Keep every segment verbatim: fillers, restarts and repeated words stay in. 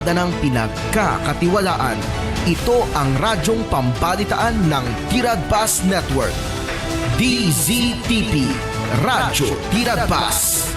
Danang pinagkakatiwalaan. Ito ang radyong pambalitaan ng Tiragbas Network. D Z T P, Radyo Tiragbas.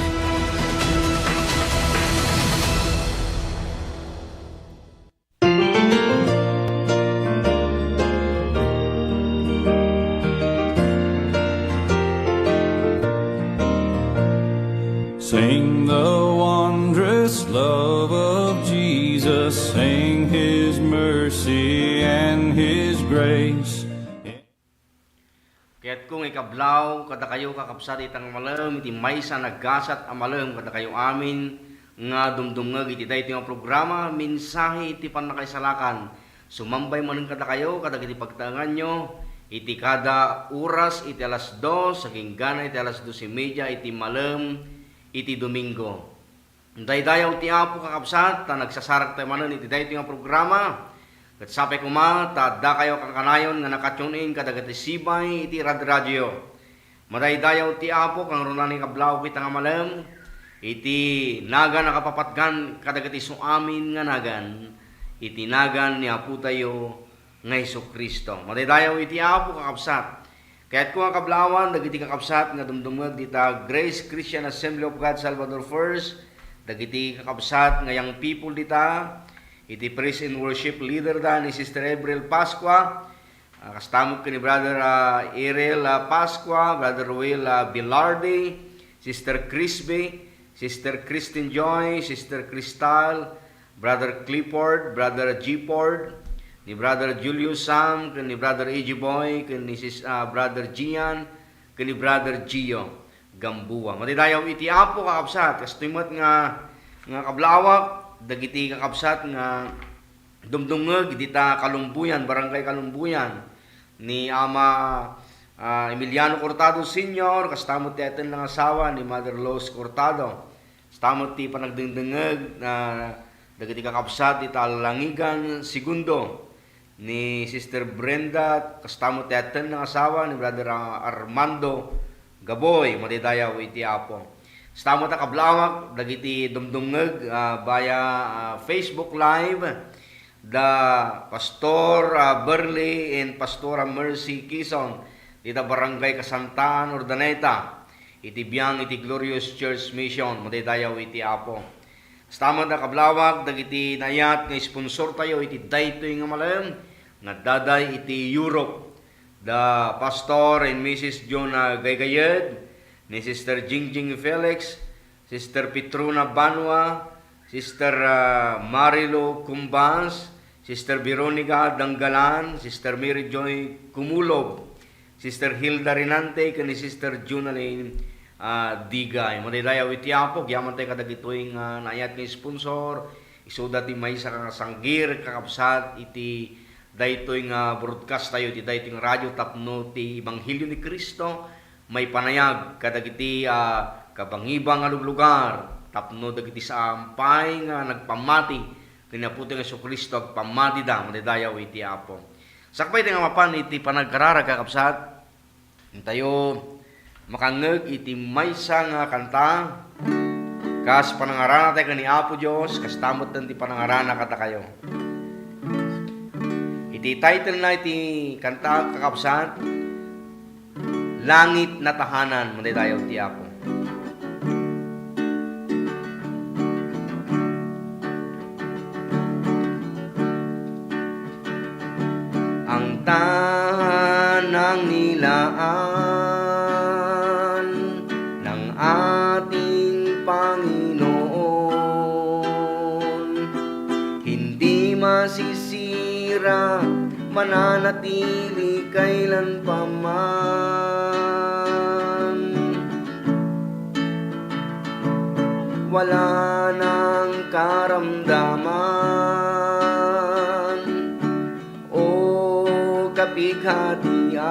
Sing the wondrous love of Jesus, sing his mercy and his grace. Kayatko nga ikablaw kadakayo, kakabsat, ita nga malem iti maysa a nagasat a malem kadakayo amin nga dumdumngeg iti daytoy nga programa, Mensahe ti Pannakaisalakan. Sumambay manen kadakayo kadagiti pagtaenganyo iti kada oras iti alas dos agingga iti alas dos y media iti malem iti Domingo. Daydayaw ti Apo, kakabsat, ta nagsasaraktayo manen iti daytoy nga programa. Ket sapay koma ta addakayo a kankanayon nga naka-tune in kadagiti sibay iti radradio. Madaydayaw ti Apo, kangruna nga ikablaw ita nga malem iti nagan a kapapatgan kadagiti isuamin nga nagan, iti nagan ni Apotayo nga Jesu-Cristo. Madaydayaw iti Apo, kakabsat. Kayatko nga kablaawan dagiti kakabsat nga dumdumngeg dita Grace Christian Assembly of God Salvador First, dagiti kakabsat nga young people dita, iti praise and worship leader da ni Sister April Pascua, ah, kasta met ken ni Brother, ah, Ariel, ah, Pascua, Brother Will, ah, Bilardi, Sister Crispy, Sister Christine Joy, Sister Cristal, Brother Clifford, Brother Gifford, ni Brother Julius Sam, ken ni Brother A J Boy, ken ni Sis-, ah, Brother Gian, ken ni Brother Gio Gamboa. Madaydayaw iti Apo, kakabsat. Kastoy met nga, nga kablawak, dagiti kakabsat nga dumdumngeg dita Kalumbuyan, Barangay Kalumbuyan, ni Ama, ah, Emiliano Cortado Senior, kasta met ti ayatenna nga asawa ni Mother Rose Cortado. Kasta met ti panagdengdengngeg, ah, dagiti kakabsat dita Langigan Segundo, ni Sister Brenda, kasta met ti ayatenna nga asawa ni Brother, ah, Armando Gaboy, madaydayaw iti Apo. Kasta met a kablawak, dagiti dumdumngeg, ah, via, ah, Facebook Live, da Pastor, ah, Burley and Pastora Mercy Kison, dita Barangay Kasantaan, Urdaneta, iti biang iti Glorious Church Mission, madaydayaw iti Apo. Kasta met a kablawak, dagiti naayat nga sponsortayo iti daytoy nga malem nga adda iti Europe, da Pastor and Missus Jonah Gaygayed, ni Sister Jingjing Felix, Sister Petrona Banua, Sister, ah, Marilo Cumbas, Sister Veronica Danggalan, Sister Mary Joy Cumulob, Sister Hilda Rinante, ken ni Sister Junalyn, ah, Digay. Madaydayaw iti Apo, agyamantayo kadagitoy nga naayat nga sponsor, isuda ti maysa nga sanggir, kakabsat, iti daytoy nga broadcast tayo, iti daytoy nga radio tapno ti Ebanghelio ni Cristo maipanayag kadagiti, ah, kabangibang a luglugar tapno dagiti saan pay nga nagpammati ken ni Apotayo nga Jesu-Cristo agpammatida, madaydayaw iti Apo. Sakbay ti nga mapan iti panagkararag, kakabsat, intayo makangngeg iti maysa nga kanta, kas panangarana tayo ken ni Apo Dios, kasta metten ti panangarana kadakayo. Iti title na iti kanta, kakabsat, Langit Natahanan, madaydayaw ti Apo. Ang tanang nilaan ng ating Panginoon, hindi masisira, mananatili kailan pa man. Wala nang karamdaman o kapighatian.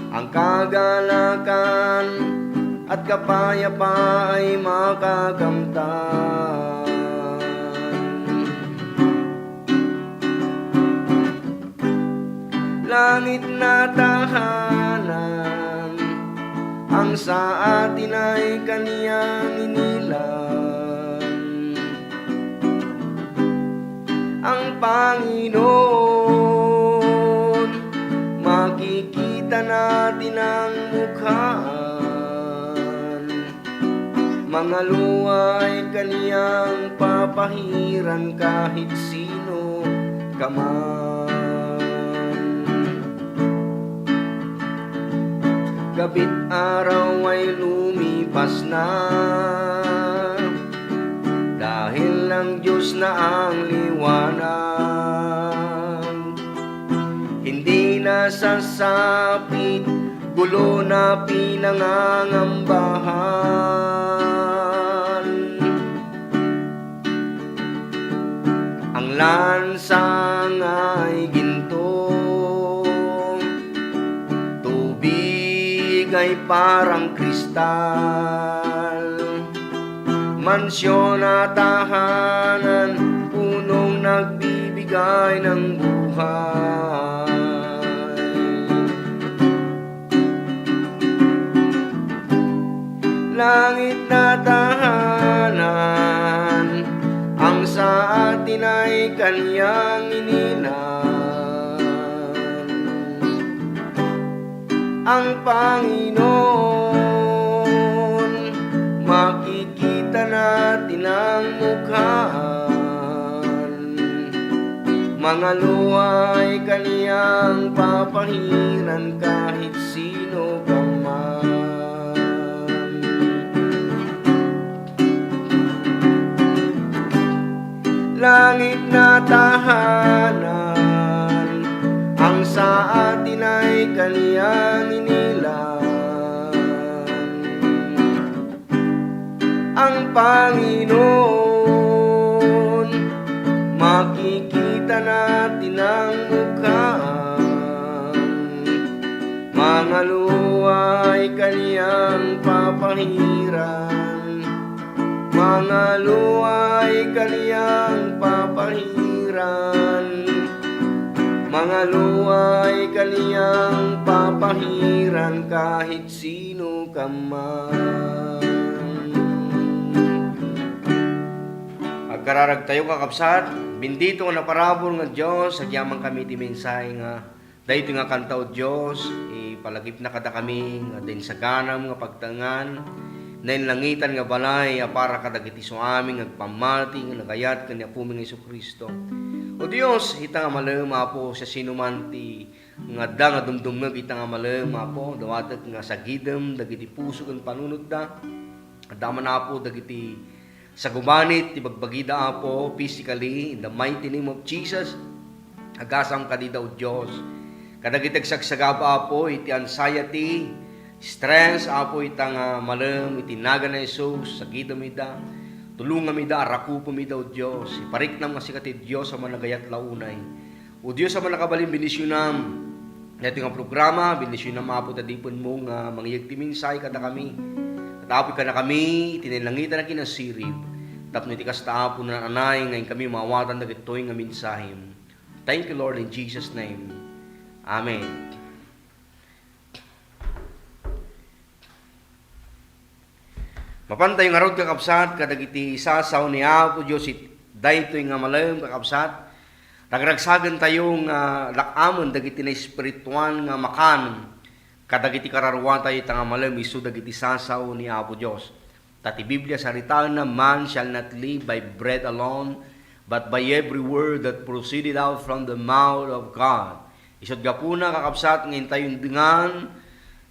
Ang kagalakan at kapayapaay makakamtan. Langit Natahanan, ang sa atin ay kaniyang inilan. Panginoon, makikita na tinang mukhaan. Mangaluay kaniyang papahiran kahit sino ka man. Gabit araw ay lumipas na, dahil ang Diyos na ang liwanag. Hindi na sasapit, gulo na pinangangambahan. Ang lansang ay ginto, tubig ay parang kristal. Mansyon a tahanan, punong nagbibigay ng buhay. Langit na tahanan, ang sa atin ay kanyang inilaan. Ang Panginoon, makikita natin ang mukhaan. Mangaluay kaniyang papahiran kahit sino ka man. Langit na tahanan, ang sa atin ay kaniyang inilaan. Ang Panginoon, makikita natin ang mukhaan. Mangaluay kaniyang papahiran. Mangaluay kaniyang papahiran. Mangaluay kaniyang papahiran kahit sino ka man. Agkararagtayo, kakabsat, bendito nga naparabur nga Dios, agyamankami iti mensahe nga daytoy nga kanta, O Dios, ipalagipna kadakami nga adda insaganam nga pagtaengan, nainlangitan nga balay a para kadagiti isuami nga agpammati nga nagayat ken ni Apomi nga Jesu-Cristo. O Dios, ita nga malem, Apo, siasinoman ti nga adda nga dumdumngeg ita nga malem, Apo, dawatek nga sagidem dagiti puso ken panunotda. Adda man, Apo, dagiti sagubanit ti bagbagida, Apo, physically, in the mighty name of Jesus. Agasam kadida, O Dios. Kadagiti agsagsagaba, Apo, iti anxiety, stress, Apo, ita nga malem, iti nagan ni Jesus, sagidem ida, tulongam ida, arakupem ida, O Dios. Ipariknam nga sika ti Dios a managayat la unay. O Dios a mannakabalin, bendisyonam daytoy nga programa, bendisyonam, Apo, ta dipenmo nga mangyeg ti mensahe kadakami. Ket, Apo, ikkanakami iti nainlangitan a kinasirib, tapno iti kasta, Apo, naan-anay nga inkami maawatan dagitoy nga mensahem. Thank you, Lord, in Jesus' name. Amen. Mapantayo ngarud, kakabsat, kadagiti sasaw ni Apo Dios it-, daytoy nga malem, kakabsat. Ragragsagentayo nga lak-amen dagiti naespirituan nga makan kadagiti kararuatayo ita nga malem isu dagiti sasaw ni Apo Dios. Ta ti Biblia saritaenna, "Man shall not live by bread alone, but by every word that proceeded out from the mouth of God." Isut' gapuna, kakabsat, nga intayo indengan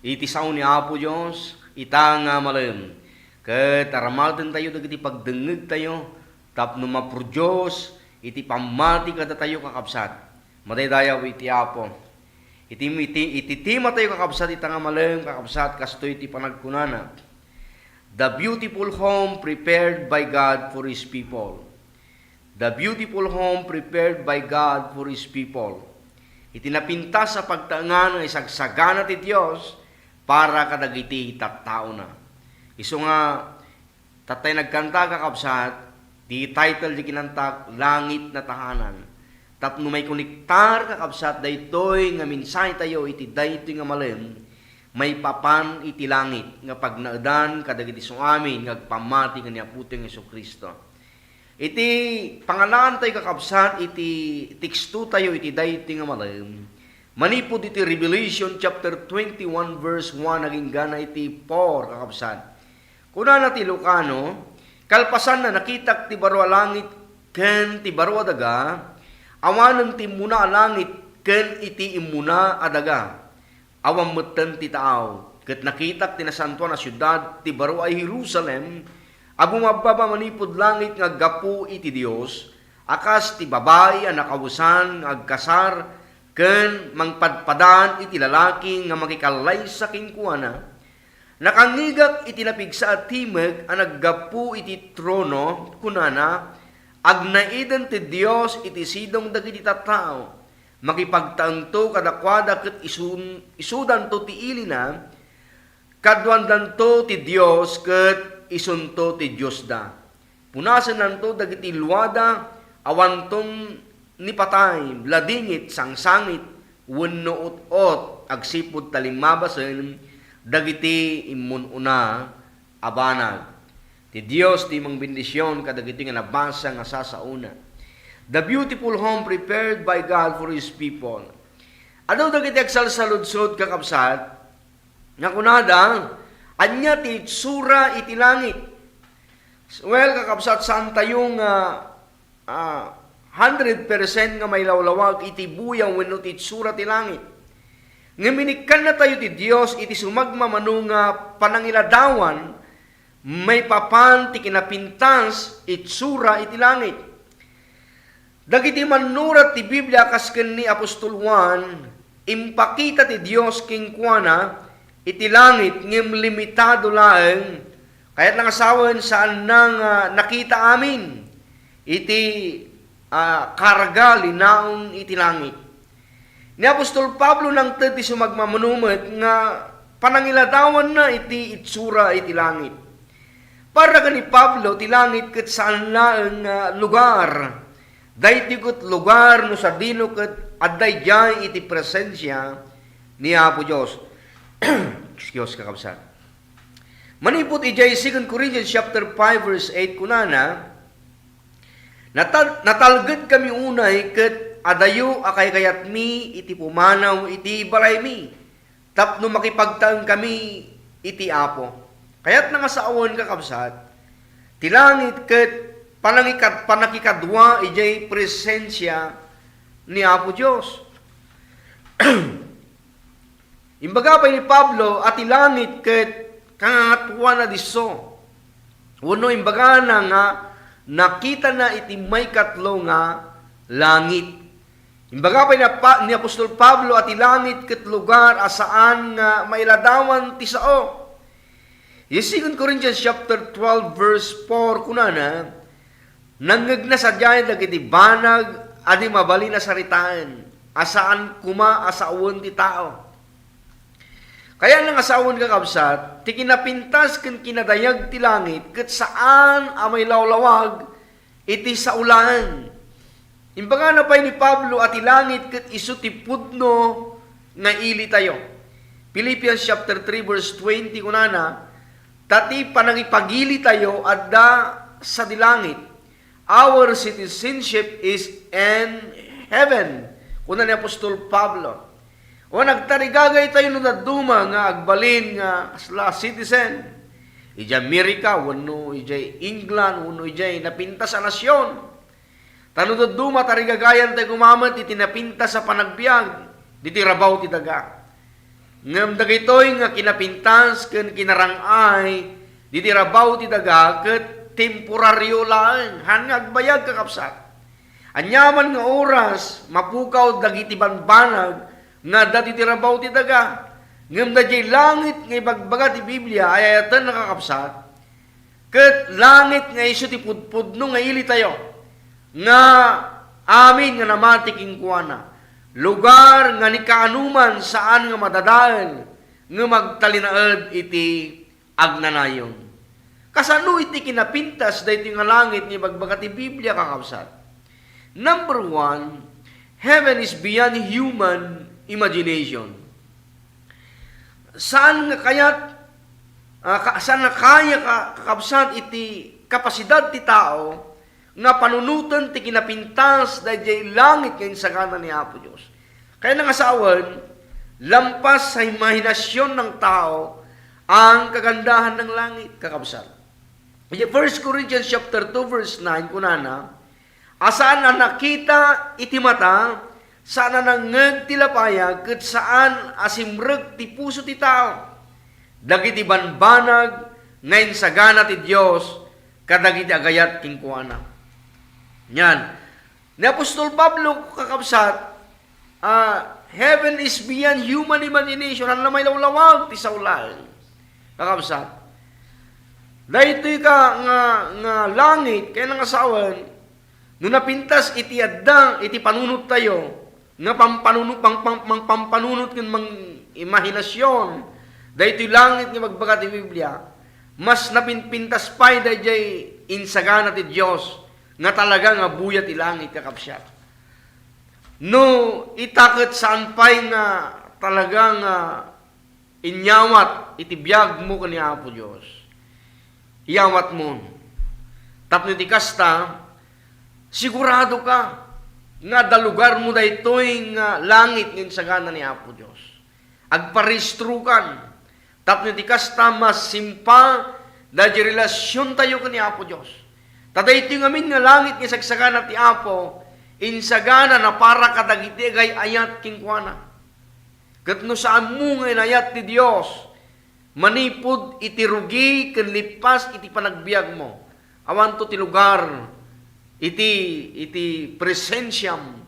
iti sao ni Apo Dios ita nga malem. Ket aramatentayo dagiti pagdengngegtayo tapno maproduce iti pammati kadatayo, kakabsat. Madaydayaw iti Apo. Iti, iti, iti tematayo, kakabsat, ita nga malem, kakabsat, kastoy ti panagkunana, "The beautiful home prepared by God for His people." The beautiful home prepared by God for His people. Iti napintas a pagtaengan nga isagsagana ti Dios para kadagiti tattaona. Isu nga, tattay nagkanta, kakabsat, ti title ti kinantak, "Langit na Tahanan." Tapno maikonektar, kakabsat, daytoy nga mensahetayo iti daytoy nga malem, maipapan iti langit nga pagnaedan kadagiti suamin nga agpammati ken ni Apotayo nga Jesu-Cristo. Iti pangalaantayo, kakabsat, iti tekstotayo iti daytoy nga malem, manipud iti Revelation chapter twenty-one, verse one, aginggana iti four, kakabsat. Kunana ti Ilocano, "Kalpasanna, nakitak ti baro a langit ken ti baro a daga, awanen ti immuna a langit ken iti immuna a daga." Awan metten ti taaw. Ket nakitak ti nasantoan a siudad, ti baro a Jerusalem, a bumabbaba manipud langit nga aggapu iti Dios, a kas ti babai a nakawesan nga agkasar ken mangpadpadan iti lalaki nga makikallaysa kenkuana. Nakangngegak iti napigsa a timeg a naggapu iti trono, kunana, "Agnaeden ti Dios iti sidong dagiti tattao." Makipagtaengto kadakuada ket isun-, isudanto ti ilina, kaduandanto ti Dios ket isunto ti Diosda. Punasennanto dagiti luada, awanton ni patay, ladingit, sangsangit, wenno ut-ot, agsipud ta limmabasen dagiti immun-una a banag. Ti Dios ti mangbendision kadagiti nga nabasa nga sasaona. The beautiful home prepared by God for His people. Adu dagiti agsalsaludsod, kakabsat, nga kunada, "Ania ti itsura iti langit?" Well, kakabsat, saantayo nga ah, hundred percent nga mailawlawag iti buyaw wenno ti itsura ti langit. Ngem inikkannatayo ti Dios iti sumagmamano nga panangiladawan maipapan ti kinapintas itsura iti langit. Dagiti mannurat ti Biblia, kas ken ni apostol Juan, impakita ti Dios kenkuana iti langit ngem limitado laeng. Kayatna nga sawen, saanna nga nakita amin iti, ah, karga linaon iti langit. Ni apostol Pablo nangted ti sumagmamano met nga panangiladawanna iti itsura iti langit. Para ken ni Pablo, ti langit ket saan laeng nga lugar. Daytoy ket lugar no sadino ket adda idiay iti presensia ni Apo Dios. Excuse, kakabsat. Manipud idiay Second Corinthians chapter five, verse eight, kunana, "Natal-, natalgedkami unay ket adayo a kaykayatmi iti pumanaw iti balaymi, tapno makipagtaengkami iti Apo." Kayatna nga sawen, kakabsat, ti langit ket panangikad-, panakikadua idiay presensia ni Apo Dios. Imbaga pay ni Pablo a ti langit ket kangangatoan a disso. Wenno imbagana nga nakitana iti maikatlo nga langit. Imbaga pay ni Pa-, ni apostol Pablo a ti langit ket lugar a saan nga mailadawan ti sao. Iti Second Corinthians chapter twelve, verse four, kunana, "Nangngegna sadiay dagiti banag a di mabalin a saritaen, a saan koma a sawen ti tao." Kayatna nga sawen, kakabsat, ti kinapintas ken kinadayag ti langit ket saan a mailawlawag iti sao laeng. Imbagana pay ni Pablo a ti langit ket isu ti pudno nga ilitayo. Philippians chapter three, verse twenty, kunana, "Ta ti panangipagilitayo adda sadi langit. Our citizenship is in heaven," kuna ni apostol Pablo. O, nagtarigagaytayo no dadduma nga agbalin nga kasla citizen idiay Amerika, wenno idiay England, wenno idiay napintas a nasion. Ta no dadduma, tarigagayantayo koma met iti napintas a panagbiag, diti rabaw ti daga. Ngem dagitoy nga kinapintas ken kinarang-ay diti rabaw ti daga ket temporario laeng, haan nga agbayag, kakabsat. Aniaman nga oras, mapukaw dagiti banbanag nga adda ditoy rabaw ti daga. Ngem daydiay langit nga ibagbaga ti Biblia, ay-ayatenna, kakabsat, ket langit nga isu ti pudpudno nga ilitayo, nga amin nga namati kenkuana. Lugar nga ni kaanoman saan nga madadael, ngem agtalinaed iti agnanayon. Kasano iti kinapintas daytoy nga langit nga ibagbaga ti Biblia, kakabsat? Number one, heaven is beyond human imagination. Saan nga kayat, ah, ka-, saan nga kaya ka-, kakabsat iti kapasidad ti tao nga panunoten ti kinapintas daydiay langit nga insagana ni Apo Dios. Kayatna nga sawen, lampas sa imahinasion ng tao ang kagandahan ng langit, kakabsat. Idiay First Corinthians chapter two, verse nine, kunana, "A saan a nakita iti mata, saan a nangngeg ti lapayag, ket saan a simrek ti puso ti tao, dagiti banbanag nga insagana ti Dios kadagiti agayat kenkuana." Yan. Ni apostol Pablo, kakabsat, ah, heaven is beyond human imagination. Haan la mailawlawag ti sao laeng, kakabsat. Daytoy ka nga, nga langit, kayatna nga sawen, no napintas iti adda, iti panunottayo, nga pampanunu-, pang-, pang-, pang-, pampanunot ken mang-, imahinasion, daytoy langit nga ibagbaga ti Biblia, mas napinpintas pay daydiay insagana ti Dios nga talaga nga buya ti langit, kakabsat. No ita ket saan pay nga talaga nga inyawat iti biagmo ken ni Apo Dios, iyawatmon. Tapno iti kasta, sigurado ka nga adda lugarmo daytoy nga langit nga insagana ni Apo Dios. Agparistrokan. Tapno iti kasta, masimpa daydi relasiontayo ken ni Apo Dios. Ta daytoy ngamin nga langit nga isagsagana ti Apo, insagana na para kadagiti agay-ayat kenkuana. Ket no saanmo nga inayat ti Dios, manipud iti rugi ken lippas iti panagbiagmo, awanto ti lugar iti, iti presensiam,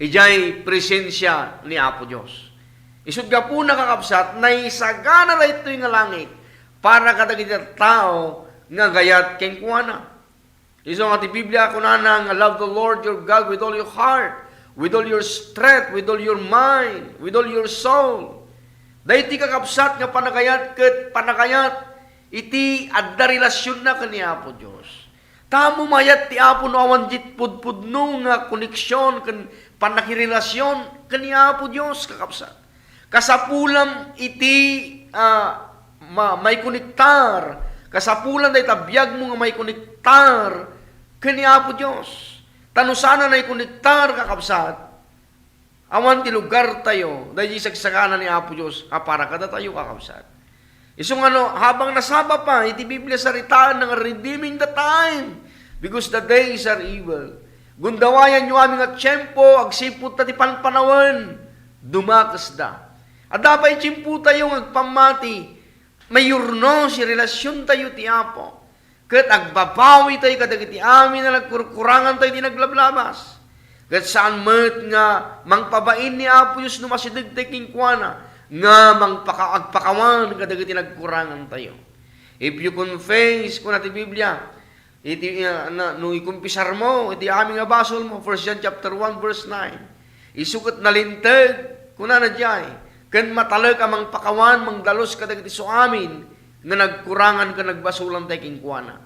idiay presensia ni Apo Dios. Isut' gapuna, kakabsat, naisagana daytoy nga langit para kadagiti tao nga agayat kenkuana. Isu nga ti Biblia, kunana nga, "Love the Lord your God with all your heart, with all your strength, with all your mind, with all your soul." Daytoy, kakabsat, nga panagayat ket panagayat iti adda relasionna ken ni Apo Dios. Tamo mayat ti Apo no awan diay pudpudno nga koneksion ken pannakirelasion ken ni Apo Dios, kakabsat. Kasapulam iti, ah, ma-, maikonektar. Kasapulan dayta biagmo nga maikonektar ken ni Apo Dios. Ta no saan a naikonektar, kakabsat, awan ti lugartayo, daydi sagsagana ni Apo Dios a para kadatayo, kakabsat. Isu nga no, habang nasaba pa, iti Biblia saritaenna nga redeeming the time, because the days are evil. Gundawayanyo amin nga tiempo, agsipud ta ti panpanawen, dumakesda. Adda pay tiempotayo nga agpammati, mayurno ti relasiontayo ti Apo. Ket agbabawitayo kadagiti amin a nagkurkurangantayo ti naglablabas. Ket saan met nga mangpabain ni Apo Dios no masidegtayo kenkuana nga mangpaka-, agpakawan kadagiti nagkurangantayo. If you confess, kuna ti Biblia, iti, uh, na, no ikumpisarmo iti amin nga basolmo, First John chapter one, verse nine, isu ket nalinteg, kunana diay, ken matalek a mangpakawan, mangdalus kadagiti isuamin nga nagkurangan ken nagbasolantayo kenkuana.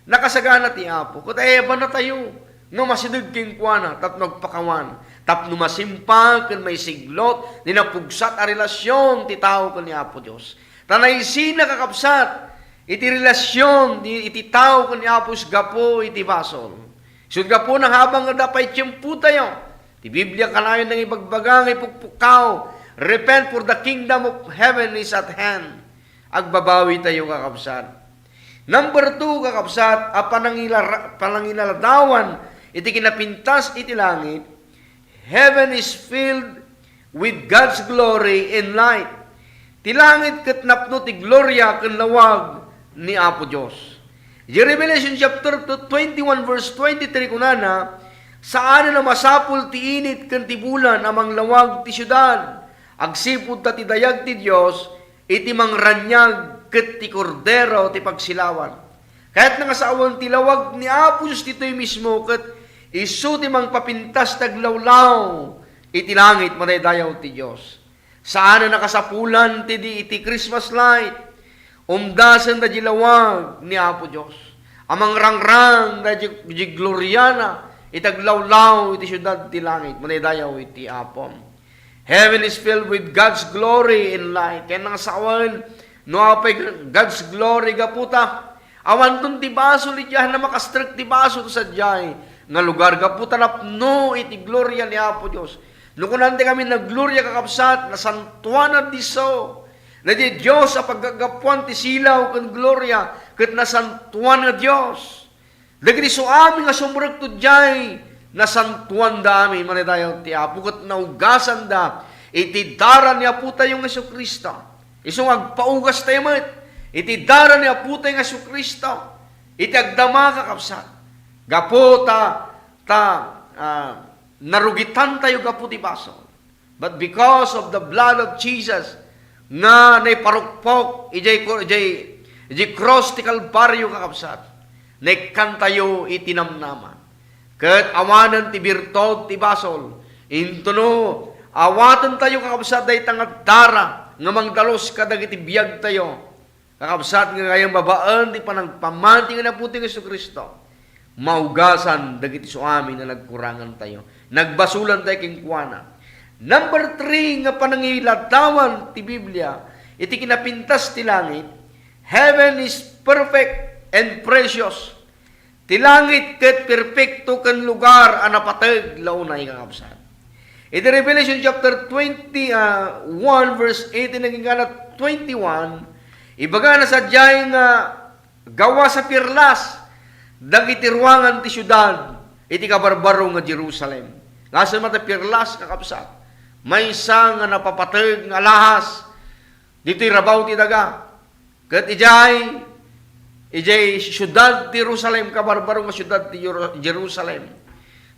Nakasagana ti Apo, ket ayabanatayo nga masideg kenkuana tapno agpakawan, tapno masimpa ken maisiglot ti napugsat a relasion ti tao ken ni Apo Dios. Ta naisina, kakabsat, iti relasion ti, iti tao ken ni Apo Dios gapu iti basol. Isu gapuna, habang adda pay tiempotayo, ti Biblia kanayon nga ibagbaga nga ipukpukkaw, "Repent, for the kingdom of heaven is at hand." Agbabawitayo, kakabsat. Number two, kakabsat, a panangila-, panangilaladawan iti kinapintas iti langit, heaven is filled with God's glory and light. Ti langit ket napno ti gloria ken lawag ni Apo Dios. Idiay Revelation chapter twenty-one, verse twenty-three, kunana, "Saanen a masapul ti init ken ti bulan a manglawag ti siudad, agsipud ta ti dayag ti Dios iti mangraniag ket ti Kordero ti pagsilawan." Kayatna nga sawen ti lawag ni Apo Dios ditoy mismo ket isu ti mangpapintas ti aglawlaw iti langit, madaydayaw ti Dios. Saan a nakasapulan ti di iti Christmas light. Umdasen da di lawag ni Apo Dios. A mangrangrang da di, di gloriana iti aglawlaw iti siudad ti langit, madaydayaw iti Apo. Heaven is filled with God's glory and light. Kayatna nga sawen, no apay God's glory gaputa, Awanton ti basol idiay, haan a makastrek ti basol sadiay nga lugar gapu ta napno iti gloria ni Apo Dios. No kunan ti kami, "Nagloria, kakabsat, nasantuan a disso." Daydi Dios a paggapuan ti silaw ken gloria ket nasantuan nga Dios. Dagiti suami nga sumrekto diay, nasantuanda amin manaydayaw ti Apo ket naugasanda iti dara ni Apotayo nga Jesu-Cristo. Isu nga agpaugastayo met iti dara ni Apotayo nga Jesu-Cristo iti agdama, kakabsat. Gapu ta, ta, ah, narugitantayo gapu ti basol. But because of the blood of Jesus, nga naiparukpok idiay, idiay, idiay cross ti Kalbario, kakabsat, naikkantayo iti namnama. Ket awanen ti birtud ti basol, intono awatentayo, kakabsat, dayta nga dara nga mangdalus kadagiti biagtayo. Kakabsat, nga gayam babaen ti panagpamati nga ni Apotayo Jesu-Cristo, maugasan dagiti suami nga nagkurangantayo, nagbasolantayo kenkuana. Number three nga panangiladdawan ti Biblia iti kinapintas ti langit, "Heaven is perfect and precious." Ti langit ket perpekto ken lugar a napateg la unay, kakabsat. Iti Revelation chapter twenty, ah, one, verse eighteen agingga twenty-one, ibagana sadiay nga gawas a pirlas dagiti ruangan ti siudad iti kabarbaro nga Jerusalem. Ngasem a ti pirlas, kakabsat, maysa nga napapateg nga alahas ditoy rabaw ti daga. Ket idiay, idiay siudad ti Jerusalem, kabarbaro nga siudad ti Jeru-, Jerusalem,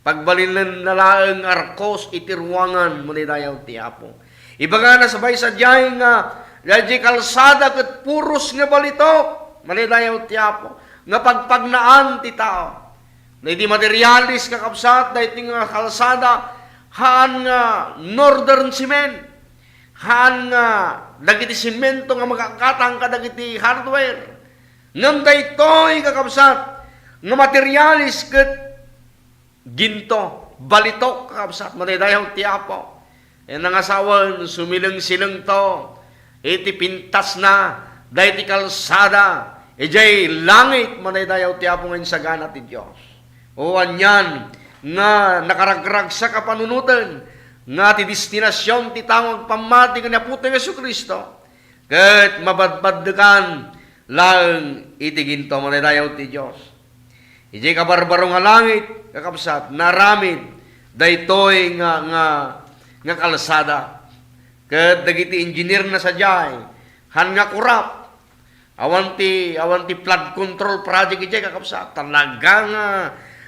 pagbalinenna laeng nga arkos iti ruangan, manaydayaw ti Apo. Ibagana sa maysa diay nga, daydiay kalsada ket puros nga balitok, manaydayaw ti Apo, nga pagpagnaan ti tao. Daydi materialis, kakabsat, daytoy nga kalsada, haan nga northern cement. Haan nga dagiti semento nga makakatang kadagiti hardware. Ngem daytoy, kakabsat, nga materialis ket ginto, balitok, kakabsat, manaydayaw ti Apo. Ket nangasawen, sumilengsilengto iti pintasna, daydi kalsada, idiay langit, manaydayaw ti Apo nga insagana ti Dios. O anian nga nakaragragsak a panunoten nga ti destinasion ti tao nga agpammati ken ni Apotayo Jesu-Cristo, ket mabadbaddekan laeng iti ginto, manaydayaw ti Dios. Idiay kabarbaro nga langit, kakabsat, naaramid daytoy nga, nga, nga kalsada. Ket dagiti engineer na sadiay, haan nga kurap, Awan ti, awan ti flood control project idiay, kakabsat. Talaga nga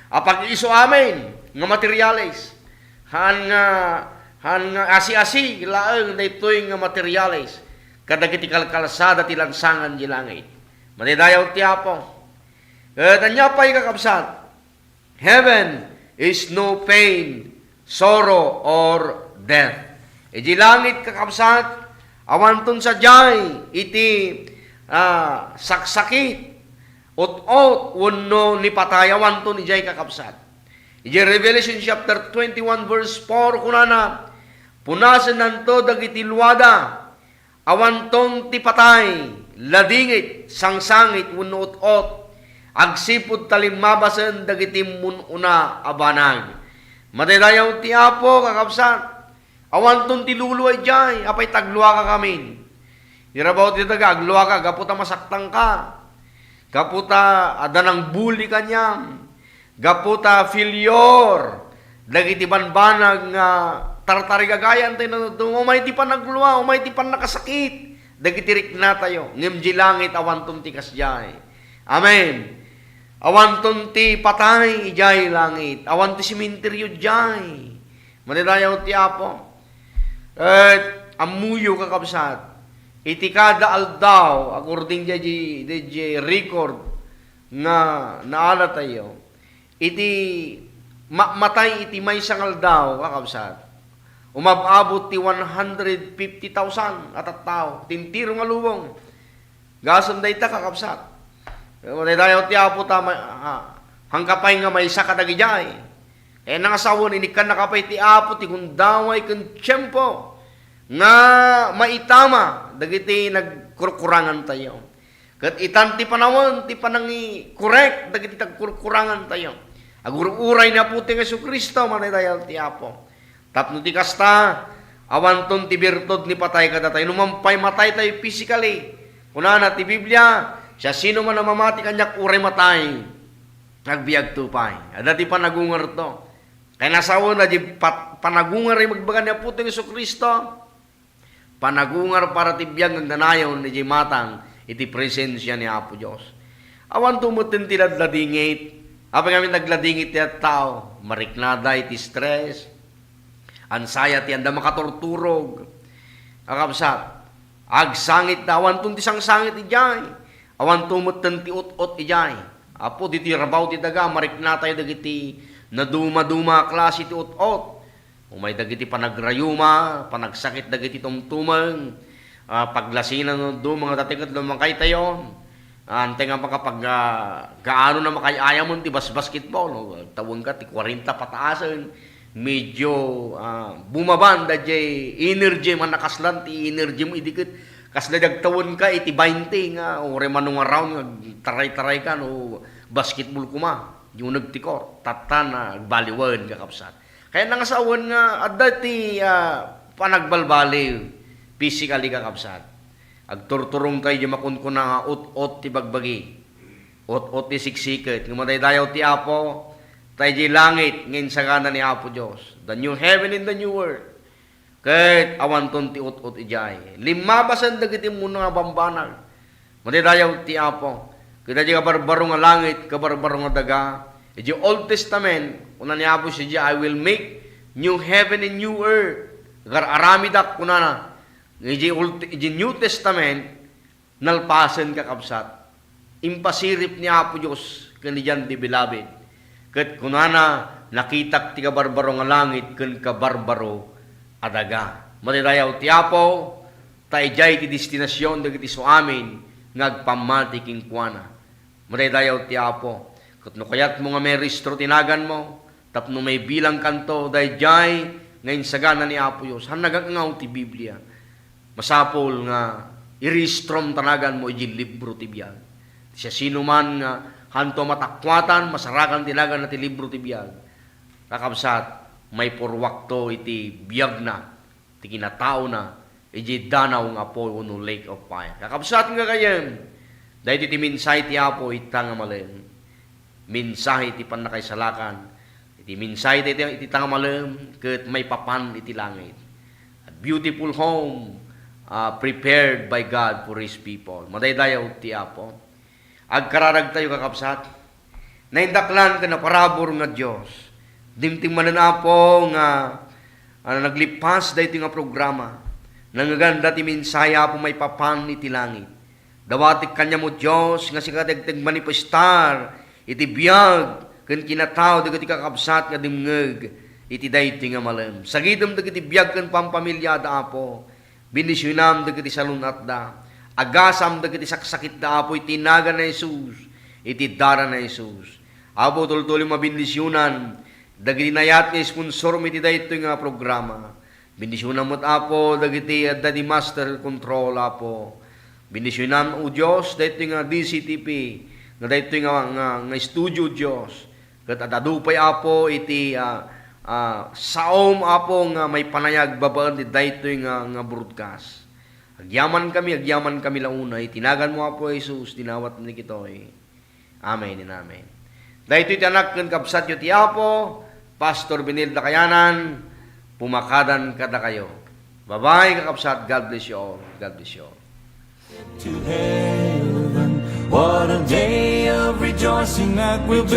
apag-isu amin nga materialis. Haan nga, haan nga asi-asi laeng daytoy nga materialis kadagiti kalkalsada ti lansangan di langit. Manaydayaw ti Apo. Ket ania pay, kakabsat? Heaven is no pain, sorrow, or death. Idiay langit, kakabsat, awanton sadiay iti, ah, saksakit, ut-ot, wenno ni patay, awanton idiay, kakabsat. Idiay Revelation chapter twenty-one, verse four, kunana, "Punasennanto dagiti luada." Awanton ti patay, ladingit, sangsangit, wenno ut-ot, agsipud ta limmabasen dagiti immun-una a banag. Madaydayaw ti Apo, kakabsat. Awanton ti luluay diay, apay ta agluaka ngamin. Irabaw ti daga, agluaka, gapu ta masaktangka. Gapu ta adda nangbuli kaniam. Gapu ta failure dagiti banbanag nga tartarigagayan tayo, no, umay ti panaglua, umay ti pannakasakit dagiti riknatayo, ngem di langit awanton ti kasdiay. Amen. Awanton ti patay idiay langit, awan ti sementeryo diay. Manaydayaw ti Apo. Et ammoyo, kakabsat, iti kada aldaw, according diay, diay record nga naadatayo, iti ma-, matay iti maysa nga aldaw, kakabsat, umab-abot ti one hundred fifty thousand a tattao, ti entero nga lubong. Gasem dayta, kakabsat. Madaydayaw ti Apo ta ma-, ha, hangka pay nga maysa kadagidiay. Kaya nangasawen, inikkannaka pay ti Apo ti gundaway ken tiempo nga maitama dagiti nagkurkurangantayo. Ket itan ti panawen ti panangi-correct dagiti nagkurkurangantayo. Agur-uray ni Apotayo Jesu-Cristo, madaydayaw ti Apo. Tapno ti kasta, awanton ti birtud ni patay kadatayo. No man pay mataytayo physically, kunana ti Biblia, "Siasinoman a mamati kaniak uray matay, agbiagto pay." Adda ti panagungarto. Kayatna a sawen, diay pat-, panagungar ibagbaga ni Apotayo Jesu-Cristo, panagungar para ti biag nga agnanayon idiay matang iti presensia ni Apo Dios. Awanto metten ti ladladingit. Apay ngamin nagladingit ti tao? Mariknada iti stress, anxiety, adda makaturturog. Kakabsat, agsangit da, awanton ti sangsangit idiay. Awanto metten ti ut-ot idiay. Apo, ditoy rabaw ti daga, mariknatayo dagiti nadumaduma a klase ti ut-ot. Umay dagiti panagrayuma, panagsakit dagiti tumtumeng, ah, paglasinan no duma nga dati ket lumakaytayon. Ah, antay nga makapag-, ah, gaano na makay-ayamen ti bas-, basketball, no? Tawenka ti kwarenta pataasen, medyo, ah, bumaban daydiay energy, manakaslan ti energy mo, idi ket kasla dagtawenka iti baynte nga, uray mano nga round nga taray-tarayka no basketball koma, di uneg ti court, tattan, ah, agbaliwen, kakabsat. Kayatna nga sawen nga adda ti, ah, panagbalbaliw physically, kakabsat. Agturturongtayo idiay makunkuna nga ut-ot ti bagbagi, ut-ot ti siksiket, nga madaydayaw ti Apo, ta idiay langit nga insagana ni Apo Dios, the new heaven and the new earth. Ket awanton ti ut-ot idiay. Limmabasen dagiti umuna nga bambanag. Madaydayaw ti Apo. Ket idiay kabarbaro nga langit, kabarbaro nga daga. Idiay Old Testament, kuna ni Apo Dios idiay, "I will make new heaven and new earth." Agar-aramidak, kunana. Idiay Old, idiay New Testament, nalpasen, kakabsat. Impasirib ni Apo Dios ken ni John the Beloved. Ket kunana, "Nakitak ti kabarbaro nga langit ken kabarbaro a daga." Madaydayaw ti Apo, ta idiay ti destinasion dagiti isuamin nga agpammati kenkuana. Madaydayaw ti Apo. Ket no kayatmo nga mairehistro ti naganmo, tapno maibilangkanto daydiay nga insagana ni Apo Dios, han nagangngaw ti Biblia. Masapul nga irehistrom ti naganmo idiay libro ti biag. Siasinoman nga hanto matakuatan, masarakan ti naganna ti libro ti biag, kakabsat, maipurruakto iti biagna ti kinataona idiay danaw nga apuy wenno lake of fire. Kakabsat nga gayyem, daytoy ti mensahe ti Apo ita nga malem. Mensahe ti pannakaisalakan. Iti mensahe ti, iti ita nga malem ket maipapan iti langit. A beautiful home, ah, prepared by God for His people. Madaydayaw ti Apo. Agkararagtayo, kakabsat. Naindaklan ken naparabur nga Dios. Dimteng manen, Apo, nga, ah, naglipas daytoy nga programa. Nangngeganda ti mensahe, Apo, maipapan iti langit. Dawatek kaniam, O Dios, nga sika ti agtagmanifestar iti biag ken kinatao dagiti kakabsat nga dimngeg iti daytoy nga malem. Sagidem dagiti biag ken pampamiliada, Apo. Bendisionam dagiti salun-atda. Agasam dagiti saksakitda, Apo, iti nagan ni Jesus, iti dara ni Jesus. Apo, tultuloy mabendisionan dagiti naayat nga sponsormo iti daytoy nga programa. Bendisionam met, Apo, dagiti adda di master control, Apo. Bendisionam, O Dios, daytoy nga D C T P, nga daytoy nga, nga, nga studio, Dios. Ket ad-adu pay, Apo, iti, ah, ah, saom, Apo, nga maipanayag babaen ti daytoy nga, nga broadcast. Agyamankami, agyamankami la unay iti naganmo, Apo Jesus, dinawatmi dagitoy. Amen and amen. Daytoy ti anak ken kabsatyo ti Apo, Pastor Benilda Kayanan, pumakadan kadakayo. Bye-bye, kakabsat. God bless you all. God bless you all. To heaven. What a day of rejoicing that will be.